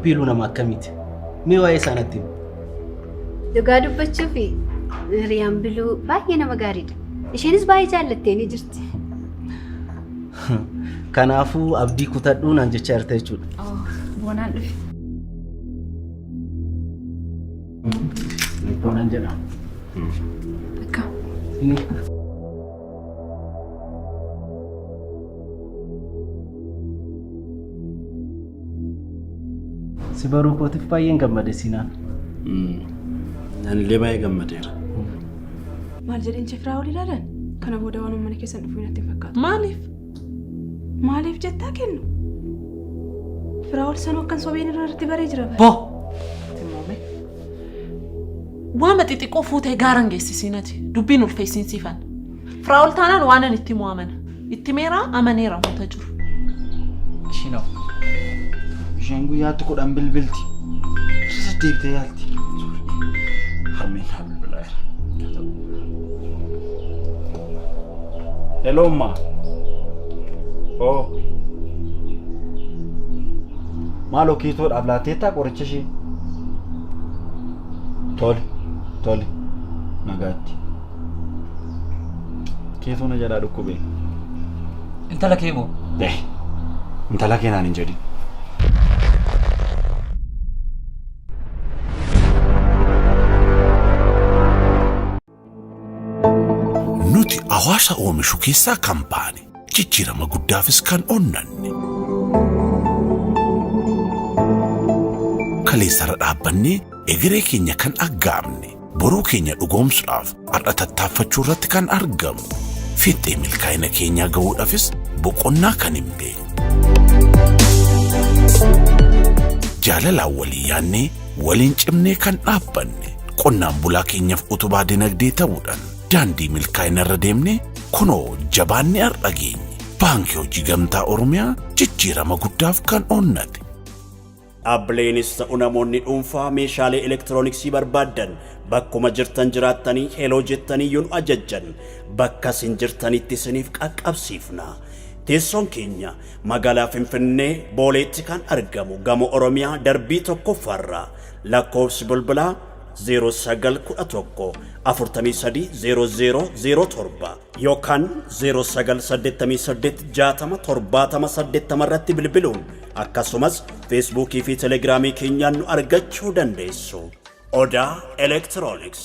Biiluu nama akkamiiti? Mee waa'ee isaa natti himi. Dhugaa dubbachuuf hiriyaan Biluu baay'ee nama gaariidha. Isheenis baay'ee jaallattee ni jirti. Kanaafuu abdii kutadhuu naan jechaa jirta jechuudha. Boonaan dhufe. Boonaan jedhama. Akkam. Inni Si baruu kootiif baay'een gammade Siinaan. Anillee baay'ee gammadeera. Maal jedheen Firaa ol ilaalan? Kana booda waan mana keessan dhufuu natti hin fakkaatu. Maaliif? Maaliif jettaa kennu? Firaa ol sanuu akkan sobeen irratti baree jira. Boo! Waama xixiqqoo fuutee gaaran geessisiin ati. Dubbiin ulfeessiin siifan. Firaa ol taanaan waan ani itti himu amana. Itti meeraa amaneera wanta jiru. Ishiinoo. Isheen guyyaatti 10 bilbilti. Irra deddeebitee yaalti. Harmeen naa bilbilaa jira. Hello ma. Oh. Maaloo kiitoodhaaf laatteettaa qoricha ishee? Tole, tole. Nagaatti. Keetuu na jalaa dhukkube. Intala kee moo? Eh, intala kee naan hin jedhin. Nuti hawaasa oomishu keessaa kan baane jijjiirama guddaafis kan onnanne. Kaleessarra dhaabbannee egeree keenya kan aggaamne boruu keenya dhugoomsuudhaaf har'a tattaaffachuu irratti kan argamu. Fiixee milkaa'ina keenyaa gahuudhaafis boqonnaa kan hin beekne. Jaalalaan walii yaannee waliin cimnee kan dhaabbanne qonnaan bulaa keenyaaf utubaa dinagdee ta'uudhaan daandii milkaa'ina irra deemne kunoo jabaannee har'a geenye. Baankii Hojii Gamtaa Oromiyaa jijjiirama guddaaf kan onnate. Dhaabbileenis ta'u namoonni dhuunfaa meeshaalee elektirooniksii barbaaddan bakkuma jirtan jiraattanii heloo jettanii yoo nu ajajjan bakka isin jirtanitti isiniif qaqqabsiifna. Teessoon keenya magaalaa Finfinnee Booleetti kan argamu gamoo Oromiyaa darbii tokkoffaarra lakkoofsi bilbilaa 0911 43 00 07 yookaan 0988 60 70 80 irratti bilbiluun akkasumas Feesbuukii fi Telegiraamii keenyaan nu argachuu dandeessu. Odaa Elektirooniks.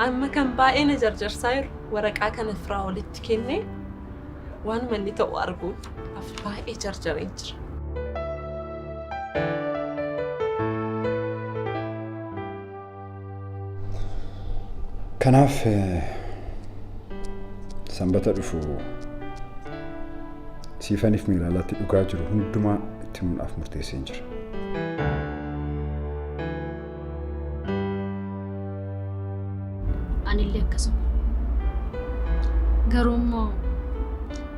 Amma kan baay'ee na jarjarsaa jiru waraqaa kana firaa walitti kennee waanuma inni ta'u arguuf baay'ee jarjareen jira. Kanaaf sanbata dhufu siifaniif miilaalaatti dhugaa jiru hundumaa itti himuudhaaf murteesseen jira. Anillee akkasuma. Garuu immoo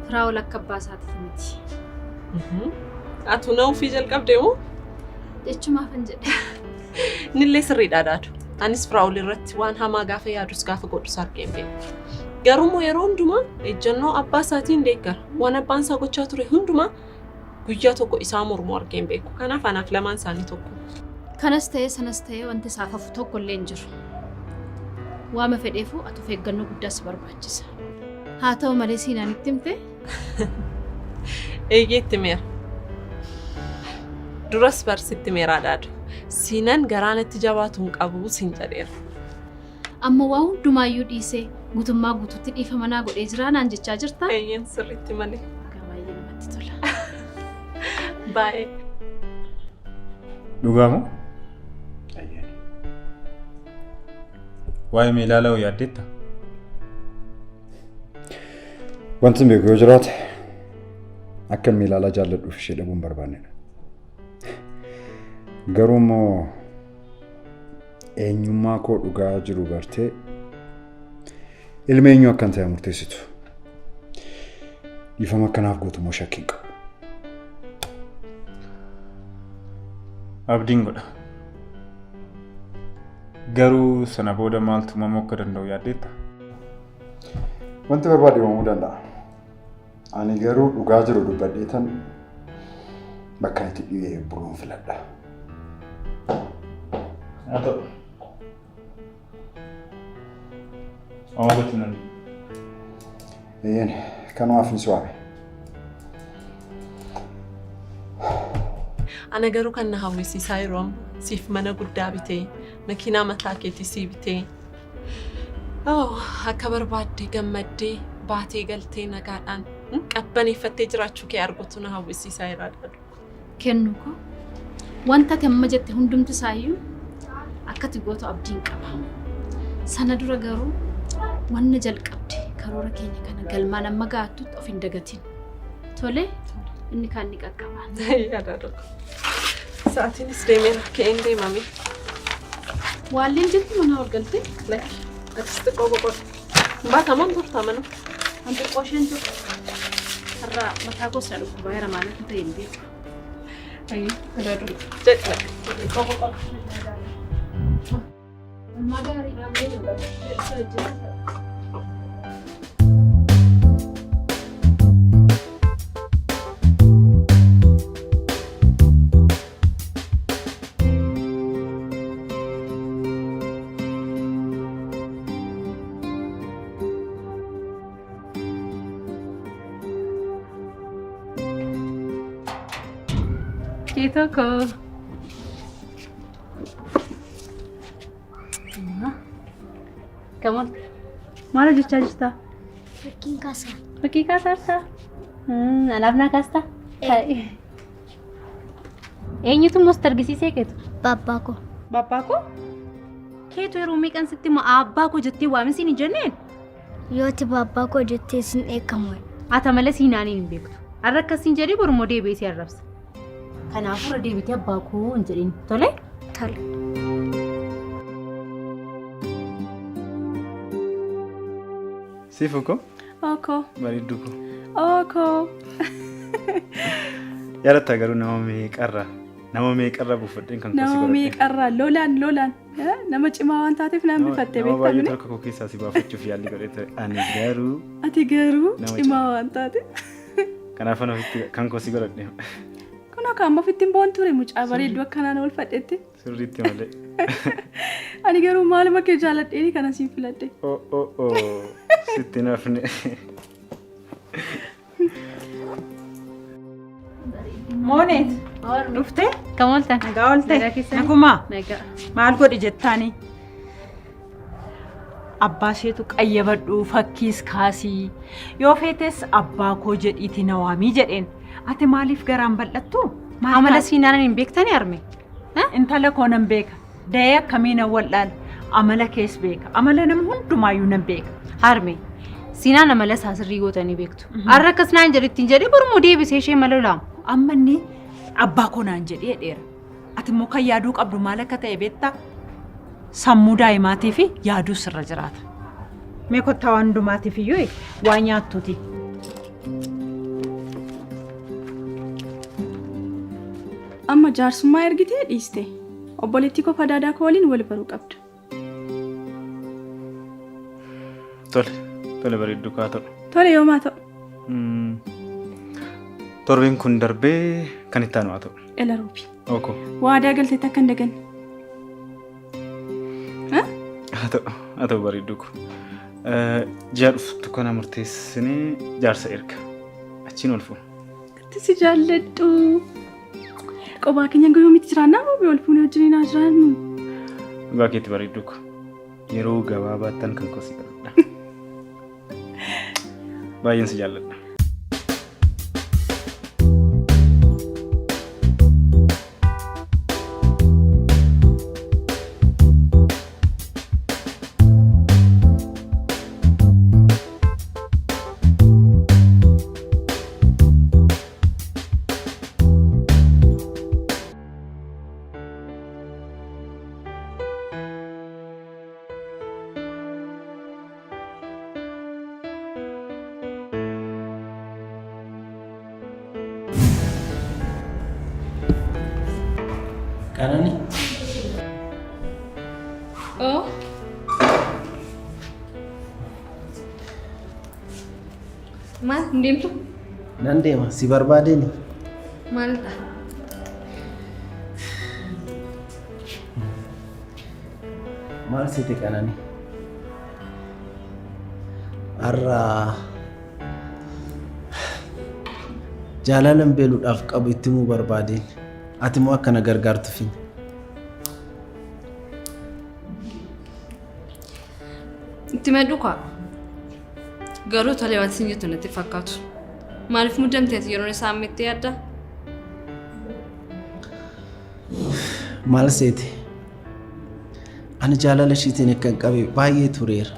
Firaa'ol akka abbaa isaatiif miti. Atu na ofii jalqabdee moo? Jechumaafan jedhe. Innillee sirriidha daadu. Anis Firaa'ol irratti waan hamaa gaafa yaadus gaafa godhus argee hin beeku. Garuu immoo yeroo hundumaa ejjennoo abbaa isaatiin deeggara. Waan abbaan isaa gochaa ture hundumaa guyyaa tokko isaa mormuu argee hin beeku. Kanaaf anaaf lamaan isaanii tokko. Kanas ta'ee sanas ta'ee wanti isaaf hafu tokko illee hin jiru. Waama fedheefuu ati of eeggannoo guddaa si barbaachisa. Haa ta'u malee siinaan itti himte? Eeyyee itti himeera. Duras bar sitti himeeraa daadu. Siinan garaa natti jabaatu hin qabu siin jedheera. Amma waa hundumaayyuu dhiisee guutummaa guutuutti dhiifama naa godhee jiraa naan jechaa jirtaa? Eeyyeen sirriitti malee. Egaa baay'ee namatti tola. Baay'ee. Dhugaa moo? Waa'ee meelaalaa hoo yaaddeetta? Wanti hin beeku yoo jiraate akka meelaalaa jaalladhuuf ishee dhabuu hin barbaannedha. Garuu immoo eenyummaa koo dhugaa jiru bartee ilma eenyuu akkan ta'e murteessitu. Dhiifama akkanaaf gootu immoo shakkii hin qabu. Abdiin godha. Garuu sana booda maaltu uumamuu akka danda'u yaaddeetta? Wanti barbaade uumamuu danda'a. Ani garuu dhugaa jiru dubbadheetan bakka itti dhiyee buluun filadha. Haa ta'u. Homaa gochuun danda'u. Eeyyeen kanumaaf ni si waame. Ana garuu kan na hawwisiisaa yeroo amma siif mana guddaa bitee makiinaa mataa keetii sii bitee oh, akka barbaadde gammaddee baatee galtee nagaadhaan qabbaneeffattee jiraachuu kee arguutu na hawwisiisaa jira Adaaduu. Kennu koo wanta ati amma jette hundumti isaayyuu akka ati gootu abdiin qaba. Sana dura garuu wanna jalqabde karoora keenya kana galmaan amma ga'attutti of hin dagatin. Tole inni kaan ni qaqqaba. Adaaduu koo. Sa'aatiinis deemeera ka'een deemame. Waalleen jirti mana ol galtee? Lakki atis xiqqoo boqodhu. Baataman turtaa mana. An xiqqoo isheen turte. Har'a mataa koos na dhukkubaa jira maal akka ta'e hin beeku. Adaaduu jedhi lakki xiqqoo boqodhu. Oolmaa gaarii. Keetoo koo. Kam oolte? Maal hojjechaa jirta? Fakkiin kaasaa. Fakkii kaasaa jirtaa? Anaaf naa kaastaa? Eenyutu immoo sitti argisiisee keetu? Baabbaa koo. Baabbaa koo? Keetu yeroo meeqan sitti hima abbaa koo jettee waamin siin hin jenneen? Yoo ati baabbaa koo jettee sin dheekkamu. Ata malee siinaaniin hin beektu. Har'a akkas siin jedhee borummoo deebi'ee si arrabsa. Kanaafuu irra deebitee abbaa koo hin jedhin. Tole? Tole. Sifu koo. Ookoo. Bareedduu koo. Ookoo. Yaadatta garuu nama meeqarra nama meeqarra buufadheen kan koo si Nama godhadhe. meeqarraa lolaan lolaan nama cimaa waan taateef na hambifatte Nama baay'eetu beektaa harka koo keessaa si baafachuuf yaalii godhee ture. Ani garuu Ati garuu Nama cimaa waan taateef. kanaafan ofitti kan koo si godhadhe. Kun akka amma ofitti hin boon ture mucaa bareedduu akkanaan oolfadhetti. Sirriitti malee. Ani garuu maaluma kee jaaladheeni kana siin filadhe. Oh oh oh sitti hin hafne. Mooneet dhuftee? Kam ooltan? Nagaa oolte? Nagaa keessanii? Nagumaa? Nagaa. Maal godhi jettaani? Abbaa isheetu qayyabadhu fakkiis kaasii yoo feetes abbaa koo jedhiiti na waamii jedheen. Ati maaliif garaan bal'attu? Maal Amala taate? siinaan hin beektani harme? Intala koo nan beeka. Da'ee akkamii nan wal'aala. Amala kees beeka. Amala nama hundumaayyuu nan beeka. Harme Siinaan amala isaa sirrii gootanii beektu. Har'a akkas naan jedhe ittiin jedhee borummoo deebisee ishee mala laamu. Amma inni abbaa koo naan jedhee jedheera. Ati immoo kan yaaduu qabdu maal akka ta'e beektaa? Sammuu daa'imaatii fi yaaduu sirra jiraata. Mee kottaa waan hundumaatiif iyyuu waa nyaattuuti. Amma jaarsummaa ergitee dhiiste. Obboleettii koo Fadaadaa koo waliin wal baruu qabda. Tole, tole bareedduu kaa ta'u. Tole yoom haa ta'u? Torbeen kun darbee kan itti aanu haa ta'u. Ela Roobi. Ookoo. Waadaa galteetti akka hin daganne. Haa ta'u, haa ta'u bareedduu koo. Ji'a dhuftu kana murteessinee jaarsa erga. Achiin ol fuuna. Itti si jaalladhu. Qobaa keenya hanga yoomitti jiraannaa Roobi wal fuunee wajjin haa jiraannu. Dhugaa keetti bareedduu koo. Yeroo gabaabaattan kan koo si godhadha. Baay'een si jaalladha. Qanani Oo. Maal hin deemtu? Nan deema si barbaadeen. Maalidha? Maal sitti qanani? Har'a jaalalan beeluudhaaf qabu itti himuu barbaadeen. Ati immoo akka na gargaartu fin. Itti madhu kaa. Garuu tolee wanti isin jettu natti fakkaatu. Maaliif muddamte ati yeroon isaa amma itti yaadda? Maal seete? Ani jaalala ishiitiin akkan qabe baay'ee tureera.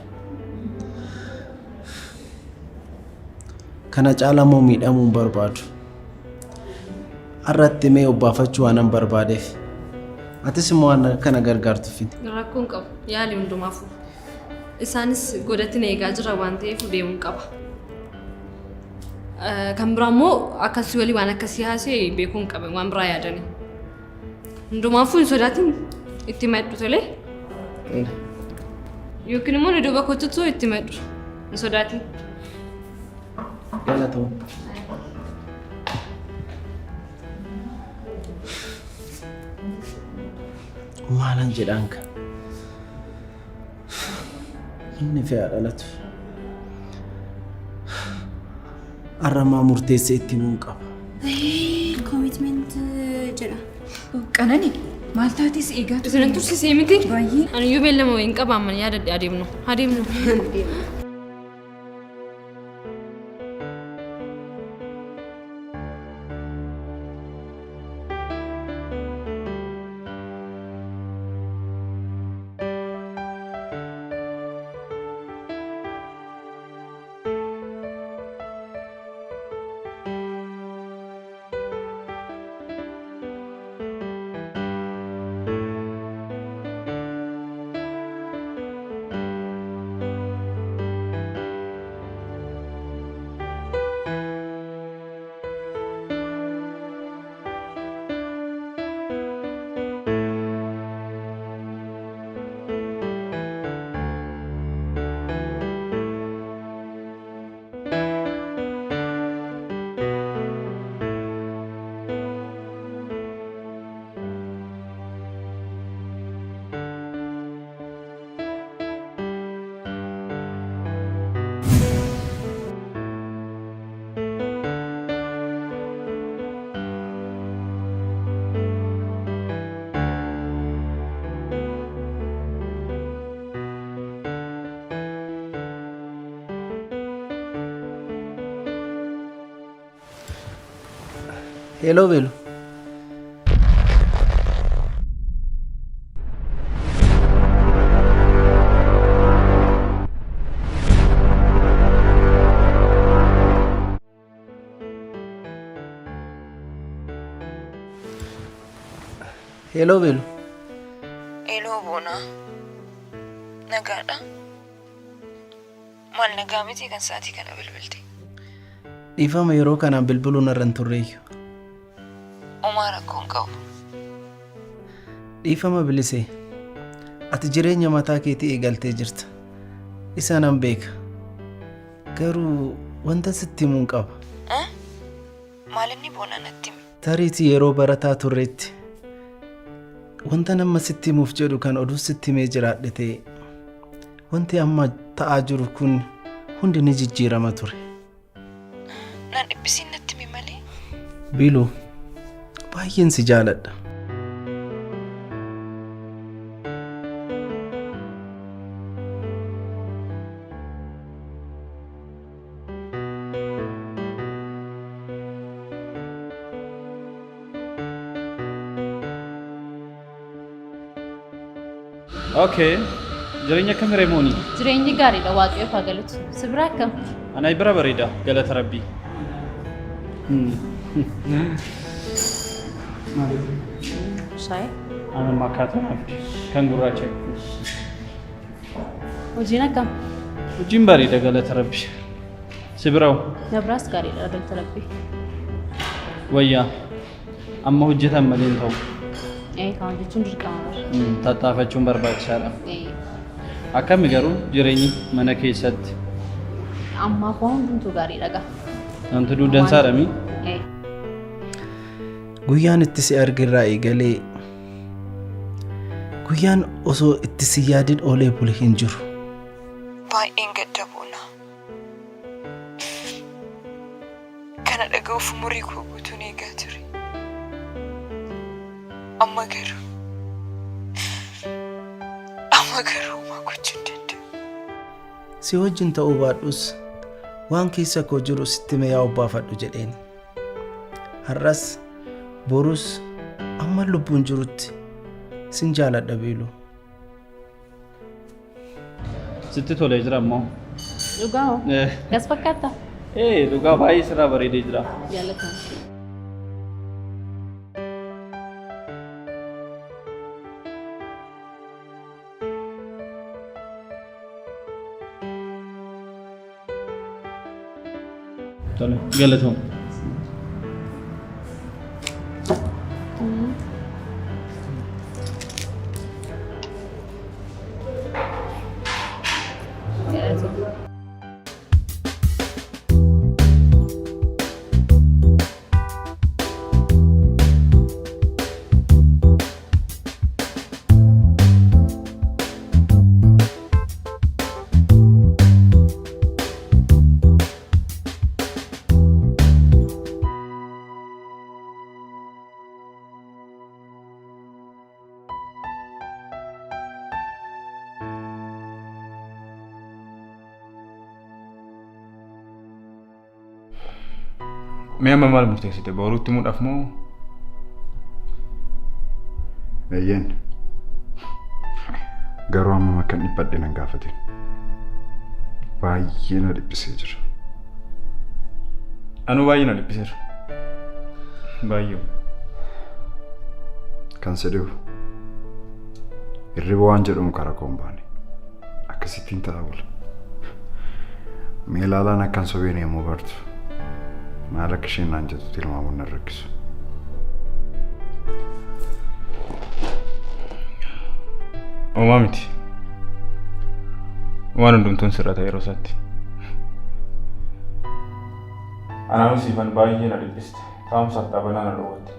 Kana caalaa immoo miidhamuu hin barbaadu. Har'a itti himee obbaafachuu waanan barbaadeef. Atis immoo waan kana gargaartu fidi. Rakkoo hin qabu. Yaali hundumaafuu. Isaanis godatti na eegaa jira waan ta'eef deemuun qaba. Kan biraa immoo akkasii walii waan akkasii haasee beekuu hin qaban waan biraa yaadanii. Hundumaafuu hin sodaatin itti madhu tolee. Yookiin immoo na duuba kottutu itti madhu. Hin sodaatin. Galatoo. Maalan jedhaan kan. Inni fe'aa dhalatu. Har'a murteessee itti himuu qaba. Commitment jedha. Qanani maal taates eegaa Isin hin tursiisee miti? Baay'ee. Ani iyyuu beellama wayiin qaba amman yaadadhe adeemnu. Adeemnu. Hello Beelu. Hello Beelu. Hello Boonaa. Nagaadha? Maal nagaa miti kan sa'aatii kana bilbilte? Dhiifama yeroo kanaan bilbiluun irra hin turreeyyu. Homaa rakkoo hin qabu. Dhiifama bilisee. Ati jireenya mataa keetii eegaltee jirta. Isa nan beeka. Garuu wanta sitti himuun qaba. Maal inni Boonaa natti himi? Tariitii yeroo barataa turreetti wanta nama sitti himuuf jedhu kan oduu sitti himee jiraadhe ta'e wanti amma ta'aa jiru kun hundi ni jijjiirama ture. Naan dhiphisiin natti himi malee. Biiluu baay'een si jaaladha. Okay. Jireenya akkam Reemooni? Jireenyi gaariidha waaqayyoof haa galatu. Si bira akkam? Ana bira bareeda galata rabbii. Shaayii. Ana makkaata naaf kan gurraacha. Hojiin akkam? Hojiin bareeda galata rabbii. Si bira hoo? Na biraas gaariidha galata rabbii. Wayyaa amma hojjetan malee hin ta'u. Ee kan hojjechuun dirqama bara. Tattaafachuun barbaachisaadha. Ee. Akkami garuu jireenyi mana keessatti? Ammaaf waan hundumtuu gaariidha gaa. Wanti duudansaadha mii? Eh. Guyyaan itti si arge irraa eegalee guyyaan osoo itti si yaadin oolee bule hin jiru. Baay'een gadda Boonaa. Kana dhaga'uuf umurii koo guutuun eegaa ture. Amma garuu amma garuu homaa gochuu hin danda'u. Si wajjin ta'uu baadhus waan keessa koo jiru sitti himee yaa obbaafadhu jedheen. Har'as borus amman lubbuun jirutti sin jaaladha Biiluu. Sitti tolee jira ammoo. Dhugaa hoo? Gas fakkaata? Ee dhugaa baay'ee sirraa bareedee jira. Jaallatama. Tole galatoom. Mee amma maal murteessite? Boruutti himuudhaaf moo? Eeyyeen. Garuu hammam akkan dhiphadhe nan gaafatin. Baay'ee na dhiphisee jira. Anuu baay'ee na dhiphiseera. Baay'ee. Kan si dhibu hirriba waan jedhamu karaa koo hin baane. Akkasittiin ta'a bula. Mee ilaalaan akkan sobeen yommuu bartu maal akka isheen naan jettu tilmaamuun nan rakkisu. Homaa miti. Waan hundumtuun sirrata yeroo isaatti. Anaanis siifan baay'ee na dhiphiste. Taa'umsaaf dhaabanaa na dhowwatte.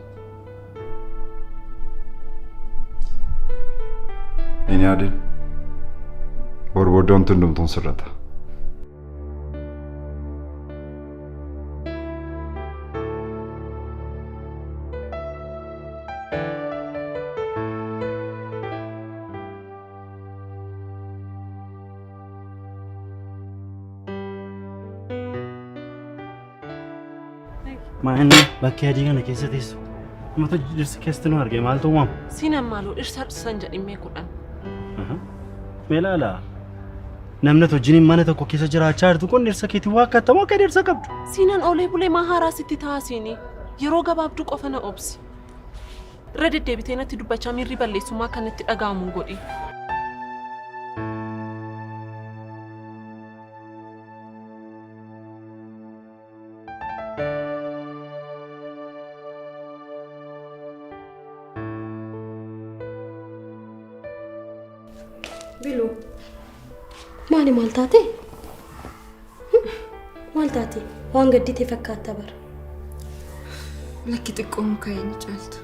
Hin yaadin. Bor booddee wanti hundumtuun sirrata. Maa inni bakkee adii kana keessa teessu? Mata dhirsi keessatti nu arge maaltu uumama? Siinan maaloo dhirsa dhirsan jedhimmee kudhan. Mee ilaala. Namni ati wajjiniin mana tokko keessa jiraachaa jirtu kun dhirsa keetii waa akkattamoo akka dhirsa qabdu? Siinan oolee bulee maa haaraa sitti ta'a siinii? Yeroo gabaabduu qofa na obsi. Irra deddeebitee natti dubbachaa miirri balleessummaa akka natti dhaga'amu hin godhin. Biluu maali maal taate? Maal taate? Waan gaddite fakkaatta bara. Lakki xiqqoo muka hin caaltu.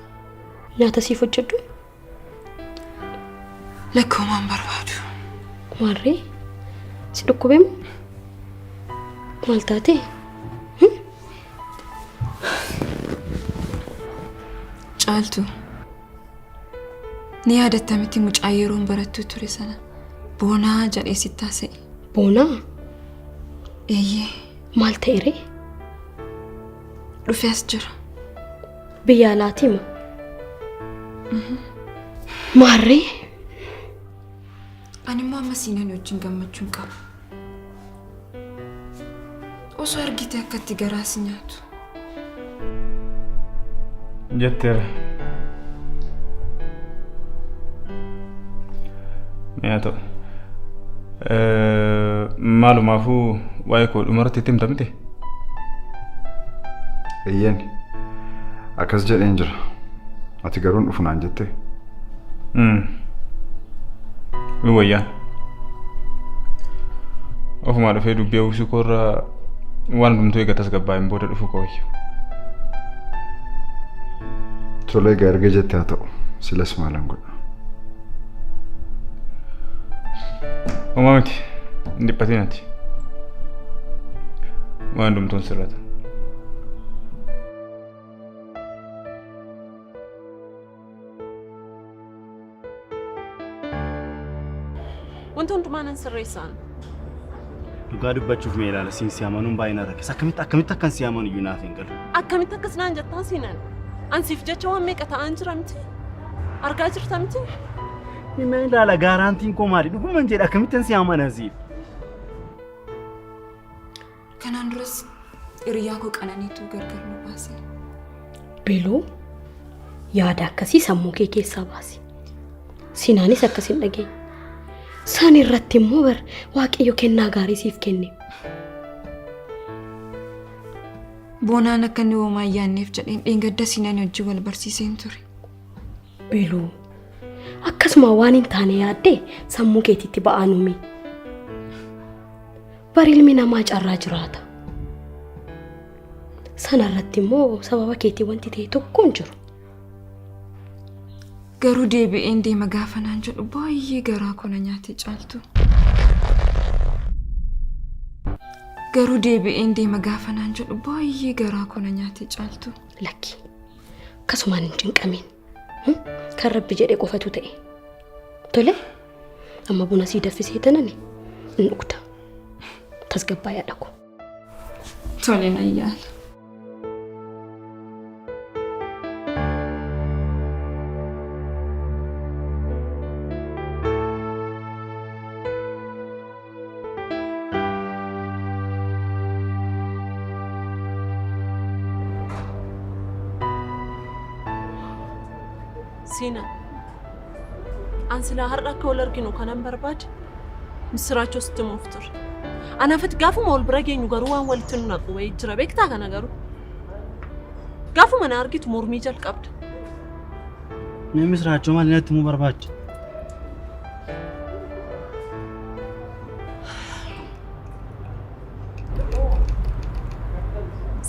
Nyaata siif hojjedhu? Lakki homaa hin barbaadu. Maarree? Si dhukkube moo? Maal taate? Caaltu. Ni yaadatta miti mucaa yeroon barattuu ture sana Boonaa jedhee sitti haasa'e. Boonaa? Eeyyee. Maal ta'e ree? Dhufee as jira. Biyya alaatii moo? Maarree? Ani immoo amma siinanii wajjin gammachuu hin qabu. Osoo argite akka itti garaa si nyaatu. Jetteera. Mee haa ta'u. Maalumaafuu waa'ee koo dhumarratti itti himta miti? Eeyyeen. Akkas jedheen jira. Ati garuu hin dhufu naan jettee? Ni wayyaa. Ofumaa dhufee dubbii hawwisuu koorraa waan hundumtuu eega tasgabbaa'een booda dhufuu koo wayya. Tole egaa erga jette haa ta'u. Silas maalan godha. Homaa miti. Hin dhiphatiin ati. Waan hundumtuun sirrata. Wanta hundumaa nan sirreessaan. Dhugaa dubbachuuf mee ilaala siin si amanuun baay'ee na rakkisa. Akkamitti akkamitti akkan si amanu iyyuu naaf hin galu. Akkamitti akkas naan jettaa siinan? An siif jecha waan meeqa ta'aan jira miti? Argaa jirta miti? Mee ilaala gaaraantiin koo maali? Dhuguman jedha akkamittan si amana siif? Kanaan duras hiriyaa koo Qananiitu gargar nu baase. Biluu yaada akkasii sammuu kee keessaa baasi. Sinaanis akkas hin dhageenye. San irratti immoo bar Waaqayyo kennaa gaarii siif kenne. Boonaan akka inni homaa hin yaadneef jedheen dheengadda Siinaan wajjin wal barsiiseen ture. Biluu akkasuma waan hin taane yaaddee sammuu keetiitti ba'aa nuumi. Bar ilmi namaa carraa jiraata. Sana irratti immoo sababa keetii wanti ta'e tokko hin jiru. Garuu deebi'een deema gaafa naan jedhu baay'ee garaa koo na nyaate caaltu. Garuu deebi'een deema gaafa naan jedhu baay'ee garaa koo na nyaate caaltu. Lakki akkasumaan hin cinqamiin. Kan rabbi jedhe qofatu ta'e. Tole amma buna sii daffisee tanani hin dhugda. Tasgabbaa'ee haadha koo. Tole nan yaala. Siina, an silaa har'a akka wal arginu kanan barbaade misiraachoo sitti himuuf ture. Anaafit gaafuma wal bira geenyu garuu waan walitti nu naqu wayii jira beektaa kana garuu. Gaafuma na argitu mormii jalqabda. Mee misiraachoo maali natti himuu barbaadde?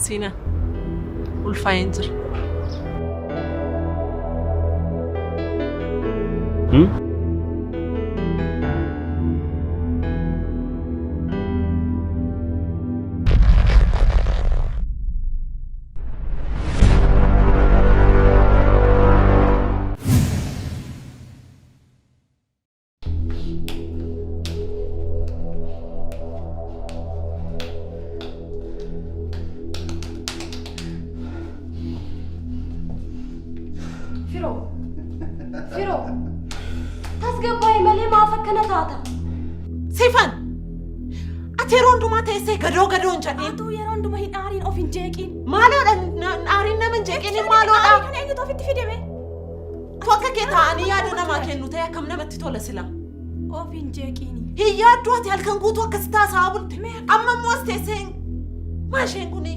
Siina, ulfaa'een jira. Firoo! Firoo! Tasgabbaa'e malee maaf akkana taata? Sifan! Ati yeroo hundumaa teessee gadoo gadoo hin jedhiin. Atuu yeroo hundumaa hin aariin of hin jeeqiin. Maaloodha aariin nama hin jeeqiin maaloodha. Aarii kana eenyutu ofitti fideme? Tu akka kee taa'anii yaada namaa kennu ta'e akkam namatti tola sila. Of hin jeeqiini. Hin yaaddu ati halkan guutuu akkas taasisaa bulte. Amma immoo as teessee maa isheen kuni?